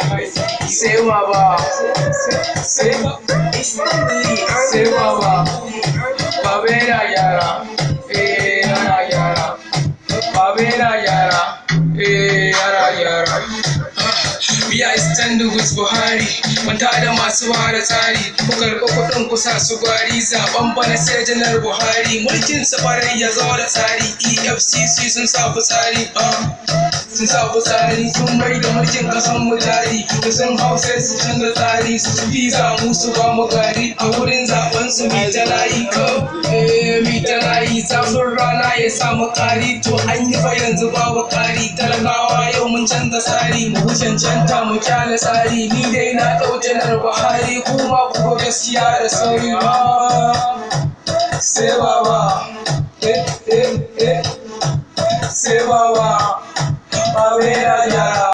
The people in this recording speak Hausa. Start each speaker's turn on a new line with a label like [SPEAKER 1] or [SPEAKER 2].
[SPEAKER 1] Sai baba, sai sai baba, baba yana gyara, eh yana gyara, baba yana gyara, eh yana gyara. We are standing with Buhari, manta da masu ware tsari, ku karɓi kuɗin ku sa su gwari, zaben bana sai Janar Buhari, mulkin sa farai ya zo da tsari, EFCC sun sa fitsari, sun sa fitsari, sun mai da mulkin kasan mu jari, da sun hau sai su canza tsari, su ci visa mu su ba mu gari, a wurin zaben su mi ta layi, ko, eh mi ta layi, zafin rana ya samu kari, to an yi fa yanzu babu kari, talakawa yau mun canza tsari, mu cancanta mu kyale tsari, ni dai na ɗau Janar Buhari, kuma ku ga gaskiya da sauri ba. Sai baba, eh eh eh, sai baba, baba yana gyara.